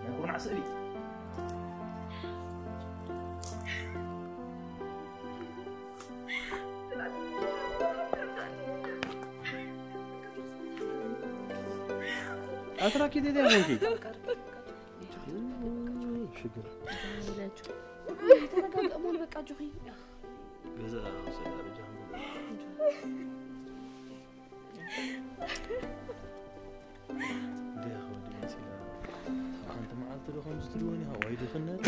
ናይ ኩርናዕ ስእሊ። ኣትራኪ ዴዴ ሆንኪ ሽግር ተረጋጋ ሞን በቃ ኣጆኺ። ገዛ ውሰዳ በጃኹም ገዛ። እንዴ ወዲ መሲላ። ሓንቲ መዓልቲ ዶ ከምዚ ትልወኒ ሃዋይ ድኽነት?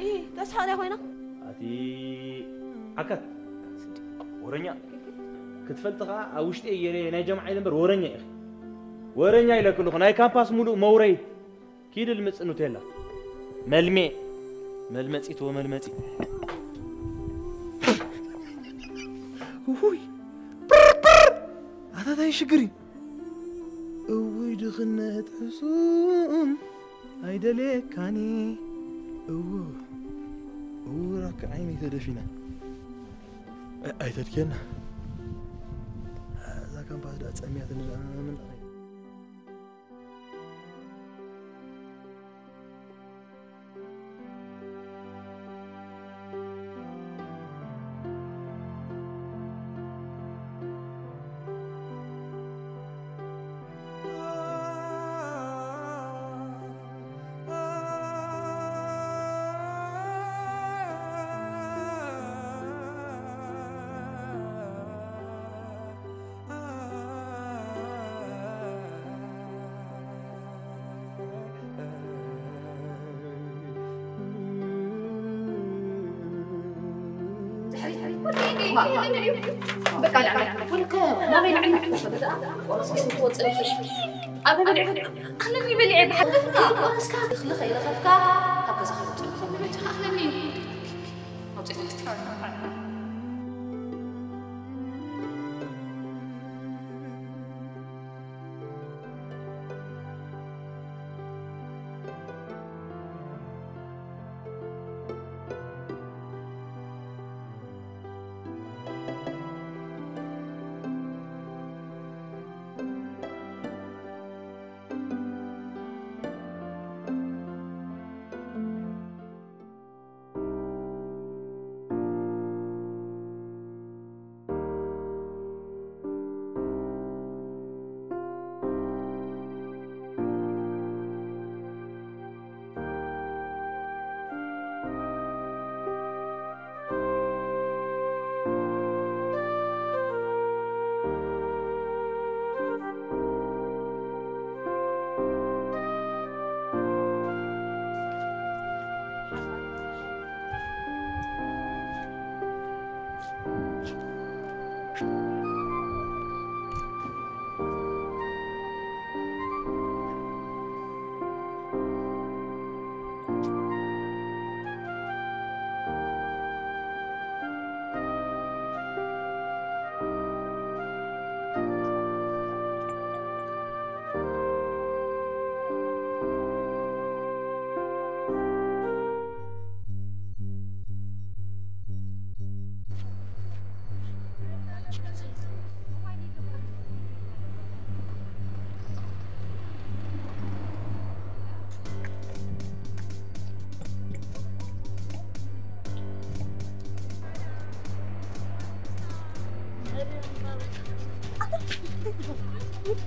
ኢ ተስሓለ ኮይና ኣቲ ዓካት ወረኛ ክትፈልጥ ኸዓ ኣብ ውሽጢ እየ ናይ ጀምዓ ኢለ እምበር ወረኛ ኢኺ። ወረኛ ኢለክልኹ ናይ ካምፓስ ሙሉእ መውረይ ኪድ ልምጽ ኑቴላ መልሜ መልመጺት ወመልመጺ። ውይ ብርብር ኣታታይ ሽግሪ። እውይ ድኽነት ሕሱም ኣይደልየካኒ። እው እው ራክ ዓይኒ ተደፊና። ኣይተድኬና። እዛ ካምፓስ ዳ ጸሚያትኒ ዳ ምን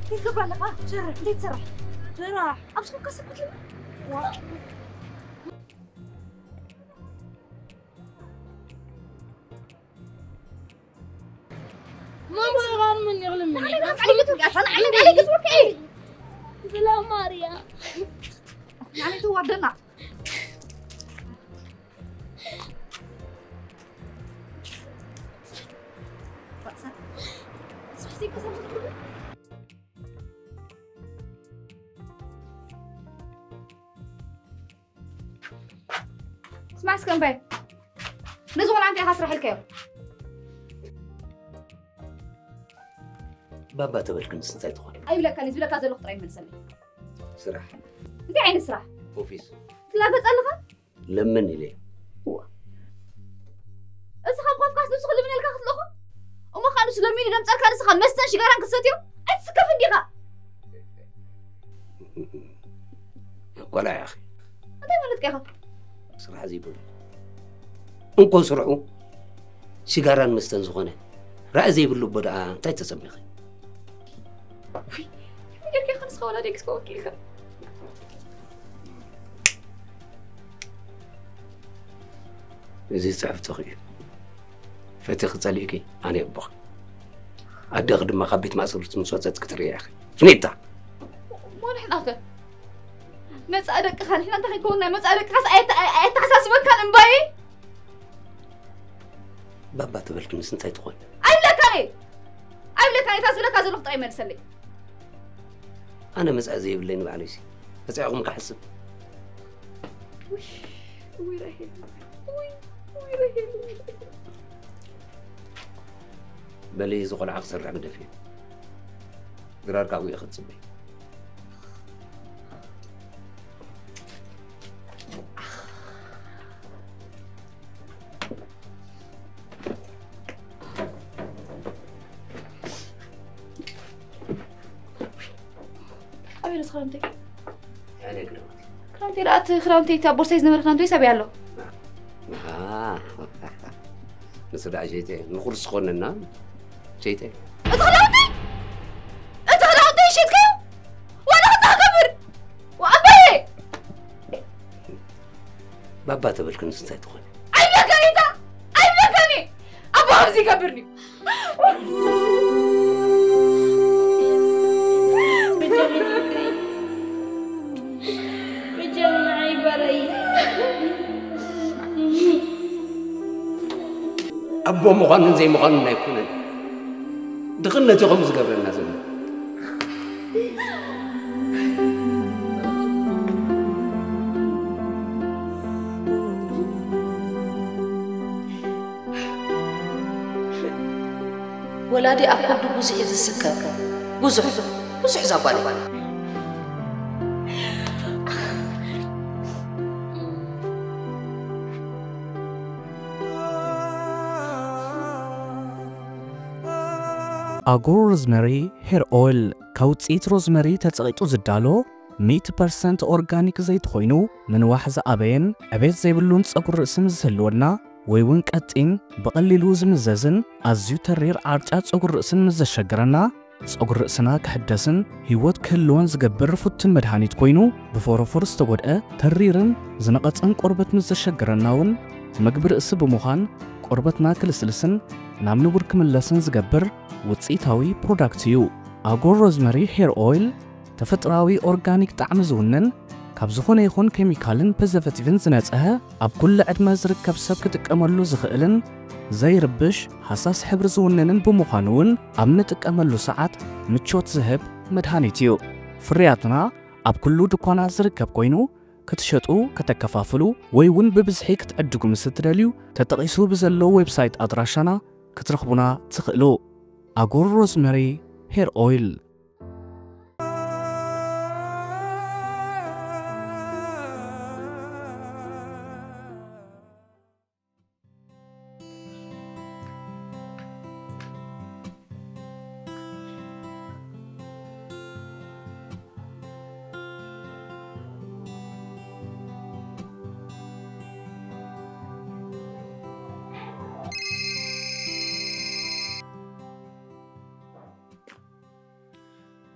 ትገብራ ኣለኻ? ስራሕ፣ እንዴት ስራሕ? ስራሕ። ኣብ ስኮካ ሰኩት። ማማ ራን ምን ይግልም? ስለ ማርያ። ስማዕ እስከ እምበይ። ነዚ ቆልዓ እንታይ ኢኻ ስራሕ ኢልካዮ? ባባ ተበልክንስ እንታይ ትኾን? ኣይብለካን፣ ዝብለካ ዘለኹ ጥራይ መልሰለይ። ስራሕ። እንታይ ዓይነት ስራሕ? ኦፊስ። ትላገጽ ኣለኻ? ለምን ኢለ። እዋ። እዚ ካብ ኮፍካስ ንሱ ክልምነልካ ክትልእኹ? እሞ ኸኣ ንሱ ለሚኑ ደምጸልካ ንስኻ መስተን ሽጋራን ክትሰትዮ? ኣይትስከፍን ዲኻ? ቆልዓ ኢኺ። እንታይ ማለትካ ኢኻ? ስራሕ ዘይብሉ። እንኮ ስርሑ ሽጋራን መስተን ዝኾነ ራኢ ዘይብሉ እቦ ደኣ እንታይ ተጸቢኺ? ውይ፣ ከመይ ጌርካ ኢኻ ንስኻ ወላ ደቅስካ ወኪልካ? እዚ ጽሕፍትኺ እዩ። ፈቲኺ ጸሊእኪ ኣነ ኣቦኺ። ኣደኺ ድማ ካብ ቤት ማእሰርቲ ምስ ወጸት ክትርእያ ኢኺ። ፍኒታ! እሞ ንሕናኸ? መጻኢ ደቅኻ ንሕና እንታይ ከይከውንና? መጻኢ ደቅኻስ ኣየተ-፣ ኣየ-፣ ኣየተሓሳስበካን እምባየ? ባባ ተበልክንስ እንታይ ትኾን? ኣይብለካን እየ! ኣይብለካን እየ! እታ ዝብለካ ዘለኹ ጥራይ መልሰለይ። ኣነ መጻኢ ዘይብለይ ንባዕለይሲ መጻኢኹም ክሓስብ። ውይ፣ ውይ ራሄል፣ ውይ፣ ውይ ራሄል፣ ውይ ራሄል። በሊ እዚ ቆልዓ ክሰርሕ ግደፊ። ድራር ካብኡ እየ ክትጽበይ። ኣበይ ዶ ክዳውንተይ? ያኔ ክዳውንቲ። ክዳውንተይ ደኣ፣ እቲ ክዳውንተይ፣ እታ ቦርሳይ ዝነበረ ክዳውንተይ ሰብያ ኣሎ። ኣሃ። ንሱ ደኣ ሸይጠ፣ ንኹርስ ዝኾነና ሸይጠ። እቲ ክዳውንተይ? እቲ ክዳውንተይ ሸይጥካዮ? ዋላ እንታይ ክገብር? ወኣባየ! ባባ ተበልክንስ እንታይ ትኾን? ኣይብለካን ኢታ! ኣይብለካን! ኣቦ ከምዚ ይገብርኒ! ኣቦ ምዃንን ዘይምዃንን ኣይኮነን፣ ድኽነት እዩ ከምኡ ዝገብረና ዘሎ። ወላዲ ኣብ ከብዱ ብዙሕ እዩ ዝስከም። ብዙሕ፣ ብዙሕ እዛ ጓል። ኣጎር ሮዝመሪ ሄር ኦይል፣ ካብ ውፅኢት ሮዝመሪ ተፀቒጡ ዝዳሎ፣ ሚእቲ ፐርሰንት ኦርጋኒክ ዘይቲ ኮይኑ፣ ምንዋሕ ዝኣበየን ዕቤት ዘይብሉን ጸጉሪ ርእሲ ምስ ዝህልወና፣ ወይ እውን ቀጢን፣ ብቐሊሉ ዝምዘዝን ኣዝዩ ተሪር ዓርጫ ጸጉሪ ርእስን ምስ ዘሸግረና፣ ጸጉሪ ርእስና ክሕደስን ህይወት ክህልዎን ዝገብር ፍቱን መድሃኒት ኮይኑ፣ ብፎሮፎር ዝተጎድአ ተሪርን ዝነቐጸን ቆርበት ምስ ዘሸግረና እውን፣ መግቢ ርእሲ ብምዃን ቆርበትና ክልስልስን ናብ ንቡር ክምለስን ዝገብር ውጽኢታዊ ፕሮዳክት እዩ። ኣጎር ሮዝመሪ ሄር ኦይል ተፈጥሮኣዊ ኦርጋኒክ ጣዕሚ ዝውንን፣ ካብ ዝኾነ ይኹን ኬሚካልን ፕሪዘርቬቲቭን ዝነጽሀ፣ ኣብ ኩሉ ዕድመ ዝርከብ ሰብ ክጥቀመሉ ዝኽእልን ዘይርብሽ ሃሳስ ሕብሪ ዝውንንን ብምዃኑ እውን ኣብ ንጥቀመሉ ሰዓት ምቾት ዝህብ መድሃኒት እዩ። ፍርያትና ኣብ ኩሉ ድኳናት ዝርከብ ኮይኑ፣ ክትሸጡ፣ ከተከፋፍሉ ወይ እውን ብብዝሒ ክትዕድጉ ምስ እትደልዩ፣ ተጠቒሱ ብዘሎ ዌብሳይት ኣድራሻና ክትረኽቡና ትኽእሉ። ኣጎር ሮዝመሪ ሄር ኦይል።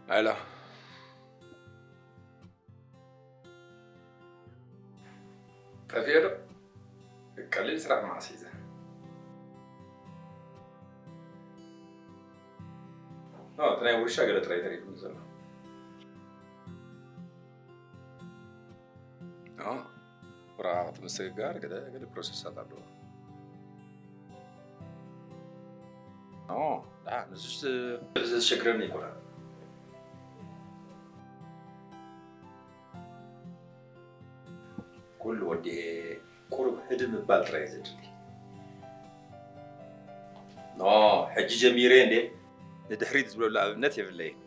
ሄሎ። ጠፊኤ ዶ? ቀሊል ስራሕ መዓስ ሒዘ? ኖ፣ እቲ ናይ ውርሻ ገለ ጥራይ ተሪፉኒ ዘሎ። ኖ፣ ወረቓቕቲ ምስግጋር ገለ፣ ገለ ፕሮሰሳት ኣለዎ። ኖ፣ ደሓን፣ ንሱስ ዘሸግረኒ ኣይኮነን። ኩሉ ወዲኤ ቁሩብ ህድእ ምባል ጥራይ እዩ ዘድሊ። ኖ፣ ሕጂ ጀሚረ እንዴ? ንድሕሪት ዝብለሉ ኣብነት የብለይን።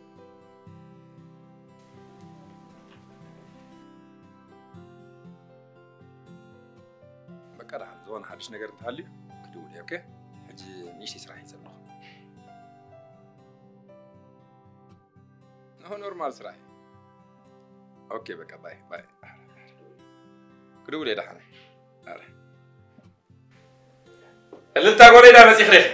በቃ፣ ደሓን ዝኾነ ሓድሽ ነገር እንተሃልዩ ክድውል እየ። ኦኬ፣ ሕጂ ንእሽተይ ስራሕ እዩ ዘለኹ። ንሆ ኖርማል ስራሕ እዩ። ኦኬ፣ በቃ፣ ባይ፣ ባይ። ክድውል እየ ደሓን። ኣረ። እልልታ ጎለይ ዳ መጺኽ ዲኺ?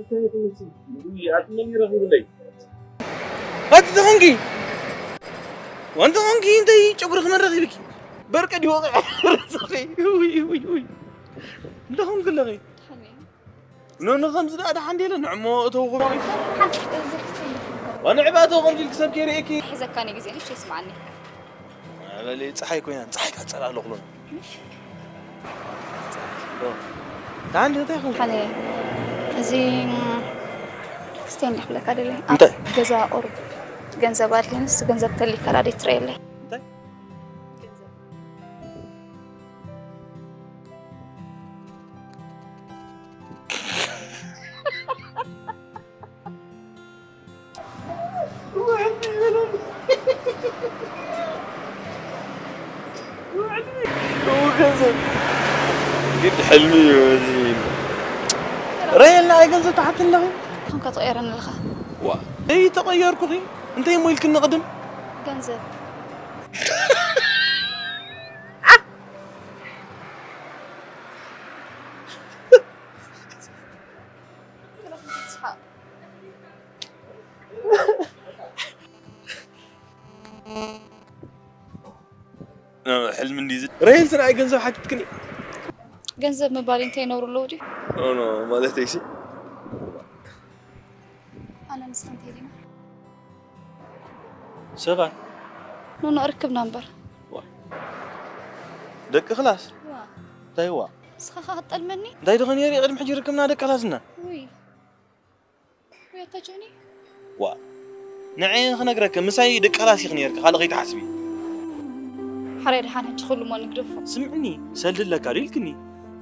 ኣቲ መን ይረኽብለይ? ኣቲ ተኾንኪ፣ ወንተ ኾንኪ እንታይ ጨጉሪ ክመን ረኺብኪ? በርቀ ዲወ ርእስኺ። ውይ፣ ውይ፣ ውይ። እንታይ ኾንኪ ኣለኺ? ኖኖ ከምዚ ደኣ ደሓን ደለ ንዕሞ እተው ኹም። ወንዕባ እተው ከምዚ ኢልክ ሰብ ከይርእየኪ። ሒዘካኒ ግዜ ንእሽተይ ስምዓኒ። በሊ፣ ጸሓይ ኮይና፣ ጸሓይ ካጸላሎ ክሎን። ዶ። ታንዲ እንታይ ኹም? ሓነ፣ እዚ፣ ም፣ ክስታይ እንዲሕ ክብለካ ደለ። ኣብ እንታይ? ገዛ ቁሩብ ገንዘብ ኣድልየኒ፣ ንሱ ገንዘብ ተሊካ ዳዴ ትረየለይ። እንታይ? ግድ ሕልሚ እዩ እዚ። ረየልና፣ ኣይ ገንዘብ ትሓትኒ ኣለኺ? ከምካ ትቐየረኒ ኣለኻ። ዋ፣ እይ ተቐየርኩኺ። እንታይ እሞ ኢልክኒ ቅድም? ገንዘብ። ሕልሚ እንዲዚ። ረሄል ስራይ ገንዘብ ሓቲትክኒ? ገንዘብ ምባል እንታይ ነውሩ ኣለዎ ድዩ? ኖ፣ ኖ፣ ማለት እሺ። ኣነ ንስኻ እንታይ ዲና? ሰባት። ኖ፣ ኖ፣ ርክብና እምበር። ዋ። ደቂ ክላስ? ዋ። እንታይ ዋ? ንስኻ ኸኣ ክትጠልመኒ? እንታይ ደኸ ነይሩ ቅድሚ ሕጂ ርክብና ደቂ ክላስና? ውይ። ወይ ኣታ ጆኒ? ዋ። ንዐ ክነግረክ፣ ምሳይ ደቂ ክላስ ኢኺ ነይርኪ፣ ካልእ ከይትሓስቢ። ሓራይ ደሓን ሕጂ ኩሉ እሞ ንግደፎ። ስምዕኒ፣ ሰልዲ ኣለካ ዶ ኢልክኒ?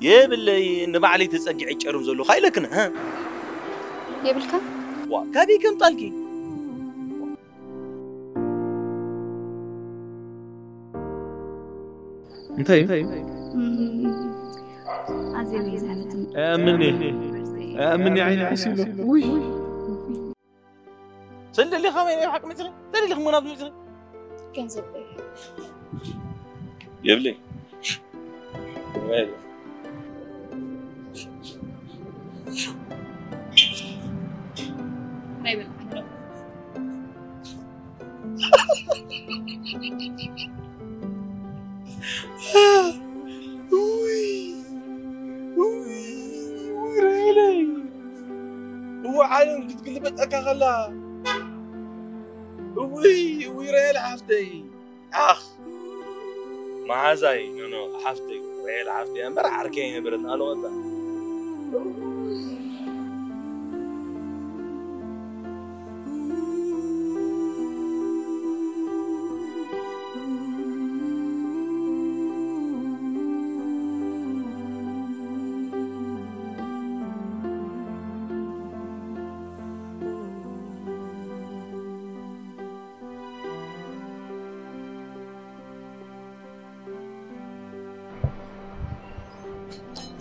የብለይ፣ ንባዕለይ ተጸጊዐ ጨርም ዘሎ ካይለክን፣ ሀ? የብልካ? ዋ፣ ካበይ ከምጻልኪ? እንታይ እዩ? እም፣ ኣዝየ እዩ ዝሕምትን። ኣእምኒ፣ ኣእምኒ ዓይኒ ዓሲሉ። ውይ። ስለ ደሊኻ ወይ ናይ ብሓቂ መጺኺ? እንታይ ደሊኺ እሞ ናብዚ መጺኺ? ገንዘብ እዩ። የብለይ። ናይ በል። ውይ፣ ውይ፣ ውይ፣ ራሄለይ። እወ፣ ዓለም ክትግልበጠካ ከላ። እውይ፣ እውይ፣ ራሄል ሓፍተይ። ኣኽ፣ መሓዛይ፣ ኖ፣ ኖ፣ ሓፍተይ፣ ራሄል ሓፍተይ እምበር ዓርከይ ኣይነበረትን፣ ኣለወጣ።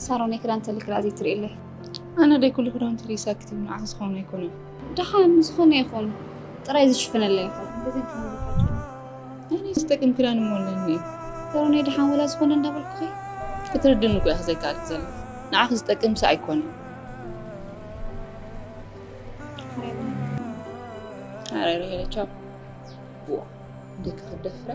ሳሮን፣ ክዳን ተልክላ ዘይትርእየለይ? ኣነ ደይ ኩሉ ክዳውንቲ ርእሳ ክትብል ንዓኺ ዝኾነ ኣይኮነን። ደሓን ዝኾነ ይኹን፣ ጥራይ ዝሽፍነለይ ይኹን። በዚ ክኸውን ይኽእል። ኣነ ዝጠቅም ክዳን እሞ ኣለኒ። ሳሮን፣ ደሓን ወላ ዝኾነ እንዳበልኩኺ? ክትርድኒ እኮ ኢኺ ዘይከኣልኪ ዘለኺ። ንዓኺ ዝጠቅምሲ ኣይኮነን። ኣረ፣ ቻው። ዋ፣ ደቂ ክደፍረ።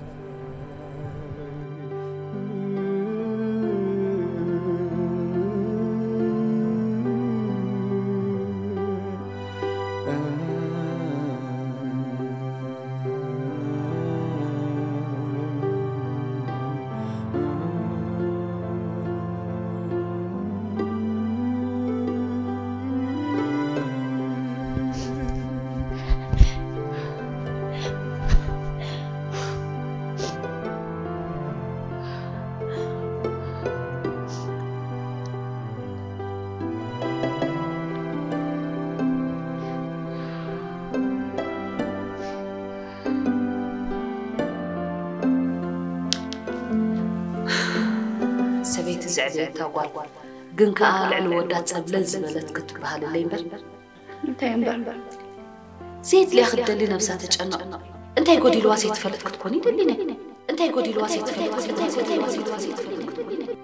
ሰበይቲ ዘዕበየታ ጓል ግን ከኣ ልዕሊ ወዳ ጸብለል ዝበለት ክትበሃልለይ እምበር እንታይ እምበር? ዘይድልያ ክትደሊ ነብሳ ተጨንቕ። እንታይ ጎዲልዋ ዘይትፈልጥ ክትኮን ይደሊኒ። እንታይ ጎዲልዋ ዘይትፈልጥ፣ እንታይ ጎዲልዋ ዘይትፈልጥ ክትኮን ይደሊኒ።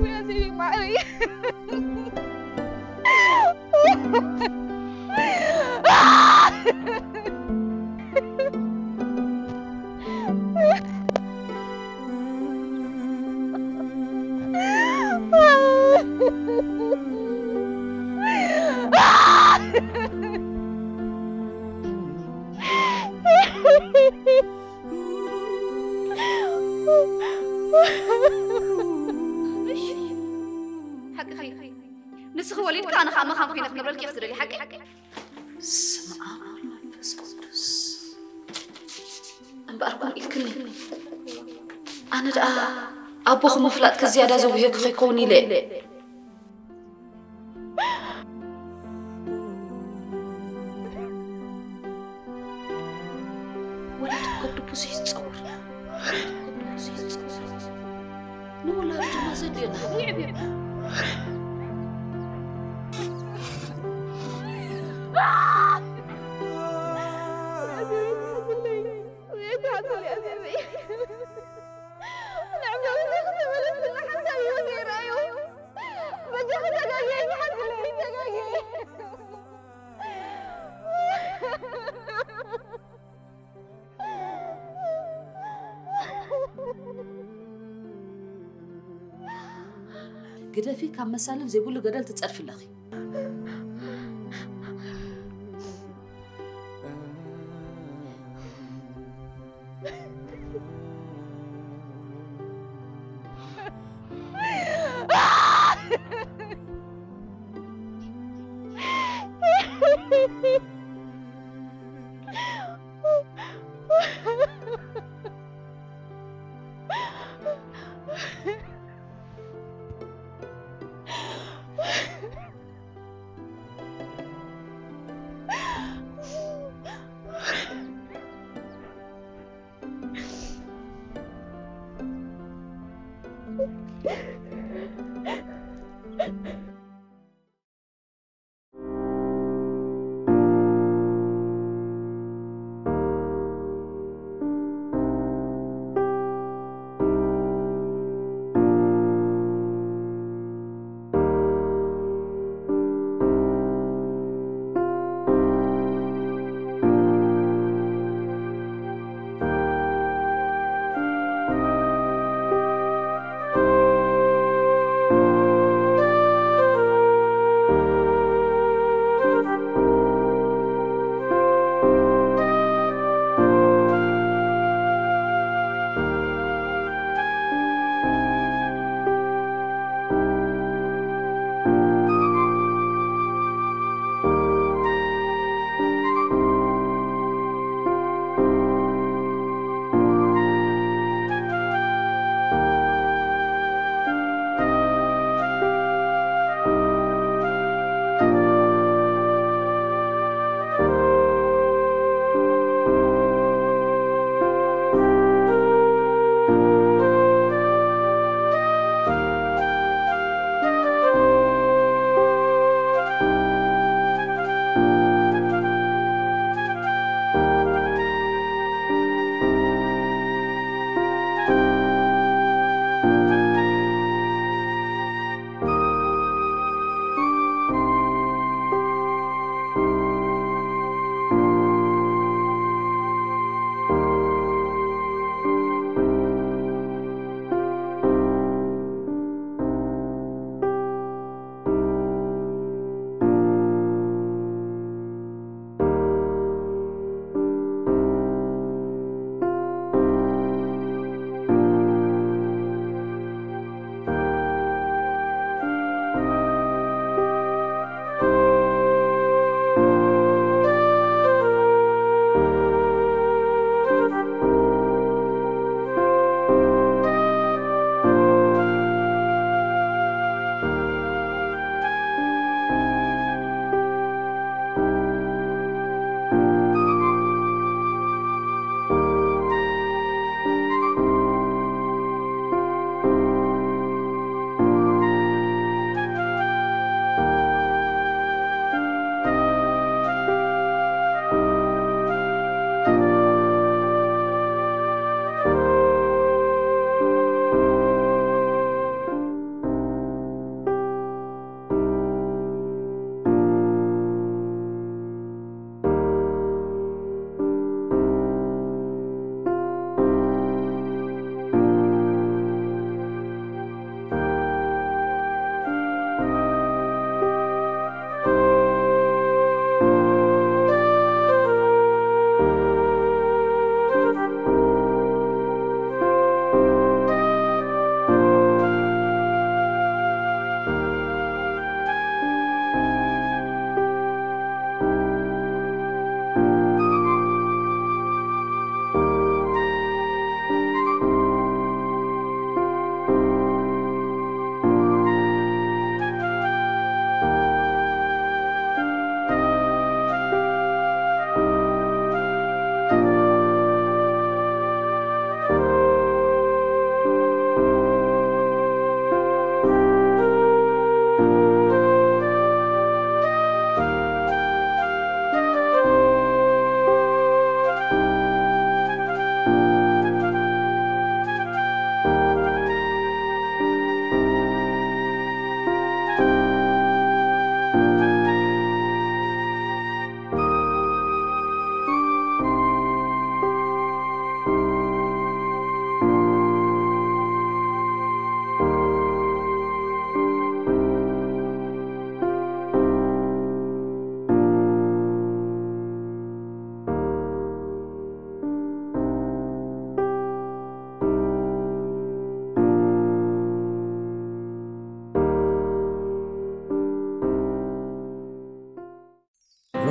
ውያዘይ ማዕረይ። ሓቅኺ። ንስኺ ወሊድካ ኣነ ኸኣ መኻን ኮይነ ክነብረልኪ እየ ትደልዪ ሓቂ? ስም ኣብ ወልድ መንፈስ ቅዱስ። እምበኣር ከምኡ ኢልክኒ። ኣነ ደኣ ኣቦኺ ምፍላጥኪ ዝያዳ ዘጉህየኪ ከይከውን ኢለ። ወላዲ ከብዱ ብዙሕ ይጸወር። ከብዱ ብዙሕ ይጸወር። ንወላዲ ድማ ዘድልዮ እናሃበ የዕብዮ። ግደፊ፣ ካብ መሳልል ዘይብሉ ገደል ትጸድፊ ኣለኺ።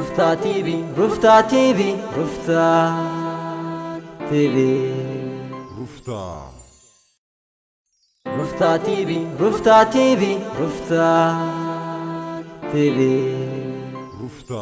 ሩፍታ ቲቪ ሩፍታ ቲቪ ሩፍታ ቲቪ ሩፍታ ሩፍታ ቲቪ ሩፍታ ቲቪ ሩፍታ ቲቪ ሩፍታ